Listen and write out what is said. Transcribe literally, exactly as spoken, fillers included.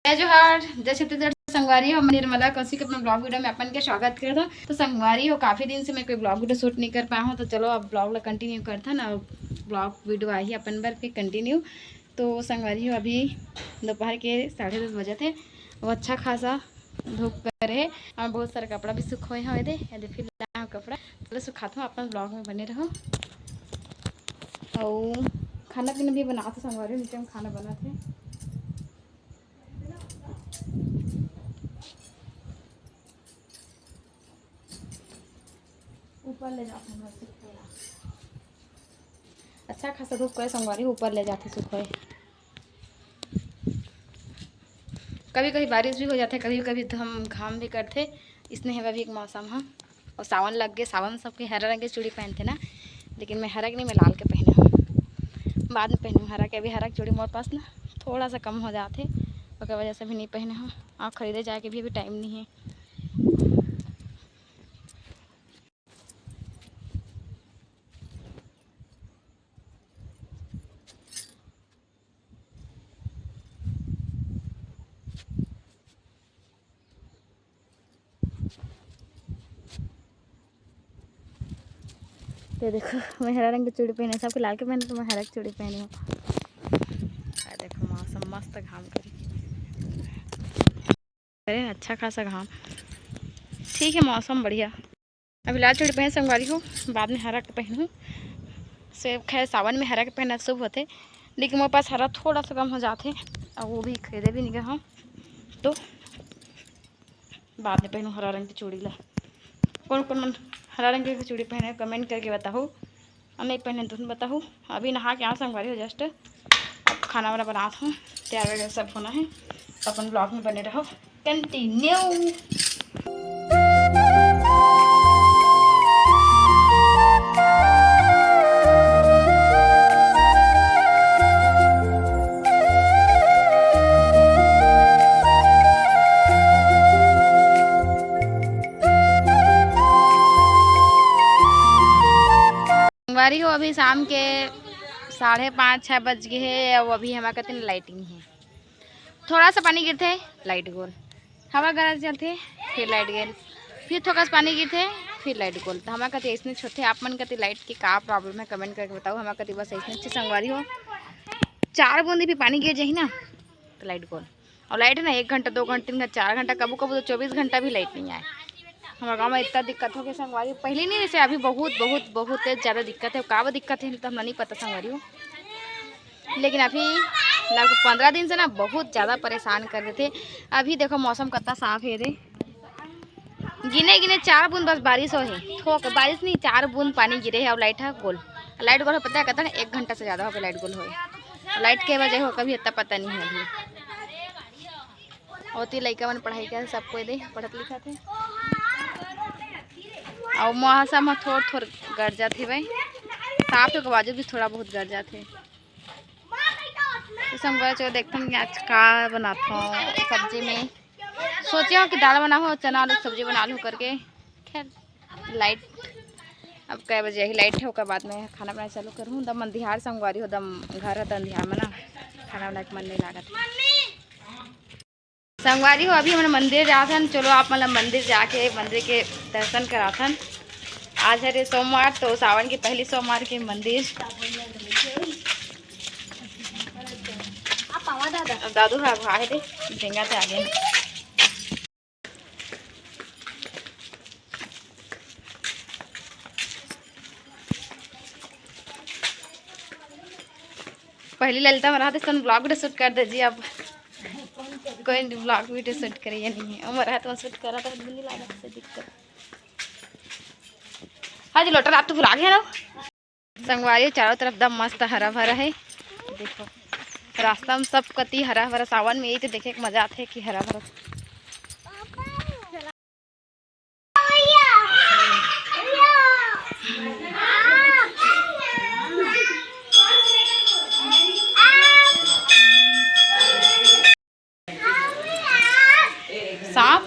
जय जोहार, जय छत्तीसगढ़। संगवारी हो, मैं निर्मला कौशिक अपना ब्लॉग वीडियो में अपन के स्वागत करत हूँ। तो संगवारी हो, काफ़ी दिन से मैं कोई ब्लॉग वीडियो शूट नहीं कर पाया हूँ, तो चलो अब ब्लॉग ला कंटिन्यू करथन और ब्लॉग वीडियो आही अपन बर फिर कंटिन्यू। तो संगवारी हो, अभी दोपहर के साढ़े दस बजे थे, वो अच्छा खासा धूप करे हे और बहुत सारा कपड़ा भी सुखोए हवे दे, ये दे फिर लाए हव कपड़ा। चलो सुखात हूँ, अपन ब्लॉग में बने रहो। और खाना पीना भी बनात हूँ संगवारी हो, नीचे में खाना बनात है। ऊपर ले जात हूँ मैं सुखोए। अच्छा खासा धूप करे संगवारी हो, ऊपर ले जात हूँ सुखोए। कभी कभी बारिश भी हो जाथे, कभी कभी घम घाम भी करथे। इसने हे अभी एक मौसम ह। और सावन लग गए, सावन सबके हरा रंग के चूड़ी पहनथे ना, लेकिन मैं हरा के नहीं, मैं लाल के पहने हूँ। बाद में पहनूँ हरा के, अभी हरा के चूड़ी मोर पास ना थोड़ा सा कम हो जाथे, ओकर वजह से भी नहीं पहने हूँ। और खरीदे जाए के भी अभी टाइम नहीं है। तो देखो, मैं हरा रंग के चूड़ी पहने, सबके लाल के पहने, तो मैं हरा के चूड़ी पहनी हूँ। आ देखो, मौसम मस्त घाम करी। अरे, अच्छा खासा घाम। ठीक है, मौसम बढ़िया। अभी लाल चूड़ी पहन संगवारी हो, बाद में हरा के पहनूँ। से खैर, सावन में हरा के पहनना शुभ होथे, लेकिन मोर पास हरा थोड़ा सा कम हो जाथे, और वो भी खरीदे भी नहीं गए हम, तो बाद में पहनूँ हरा रंग की चूड़ी ला। कौन कौन मन हरा रंग की चूड़ी पहने, कमेंट करके बताओ। और नहीं पहने तो बताओ। अभी नहा के आओ संगवारी हो, जस्ट अब खाना वाना बनात हूँ, तैयार वगैरह सब होना है, तो अपन ब्लॉग में बने रहो। कंटिन्यू। संगवारी हो, अभी शाम के साढ़े पाँच छः बज गए हे, अउ अभी हमर कति लाइट नहीं है। थोड़ा सा पानी गिरथे, लाइट गोल, हवा गरज चलथे, फिर लाइट गेल, फिर थोकस पानी गिरथे, फिर लाइट गोल। तो हमर कति ऐसने होथे। आप मन कति लाइट के का प्रॉब्लम है, कमेंट करके बताओ। हमर कति बस ऐसने होथे संगवारी हो, चार बूंदी भी पानी गिर जाही ना, तो लाइट गोल। और लाइट ना एक घंटा, दो घंटा, तीन घंटा, चार घंटा, कबू कबू तो चौबीस घंटा भी लाइट नहीं आए। हमारे गाँव में इतना दिक्कत हो गया संगवारी, पहले नहीं, जैसे अभी बहुत बहुत बहुत ज़्यादा दिक्कत है। का दिक्कत है तो हमरा नहीं पता संगवारी हो, लेकिन अभी लगभग पंद्रह दिन से ना बहुत ज़्यादा परेशान कर देथे। अभी देखो, मौसम कितना साफ है रे, गिने गिने चार बूंद बस बारिश हो है, थोक बारिश नहीं, चार बूंद पानी गिरे है और लाइट है गोल। लाइट गोल पता है कितना, एक घंटा से ज़्यादा हो गया लाइट गोल होए। लाइट के वजह हो कभी इतना पता नहीं है अभी। ओती लइका मन पढ़ाई कर, सब कोई दे पढ़त लिखत है। और मौसम ह थोड़ थोड़ गरजत हेवय, साफ के बावजूद भी थोड़ा बहुत गरजत है। तो संगवारी हो, देखथन कि आज का बनाथों सब्जी में। सोचे हो कि दाल बनाहूँ, चना आलू सब्जी बना लूँ करके। खैर, लाइट अब कै बजे आही, लाइट है, ओकर बाद में खाना बनाए चालू करहूँ। दम अंधियार संगवारी हो, दम घर है तो अंधियार में ना खाना बनाए के मन नहीं लागत है। संगवारी हो, अभी हमन मंदिर जाथन। चलो, आप मन ला मंदिर जाके मंदिर के दर्शन कराथन। आज हरे सोमवार, तो सावन के पहली सोमवार के मंदिर। अब दादू ह अघा हे दे, बेंगा से आगे। पहली ललिता मरा तो सन ब्लॉग वीडियो शूट कर दे जी। अब कोई ब्लॉग वीडियो शूट करे या नहीं है, उमर है तो शूट करा तो नहीं लगा से दिक्कत। हाँ जी, लोटा रात तो भुला गया ना। संगवारी, चारों तरफ दम मस्त हरा भरा है। देखो, रास्ता में सब कति हरा भरा, सावन में यही तो देखे के मजा आथे कि हरा भरा। सांप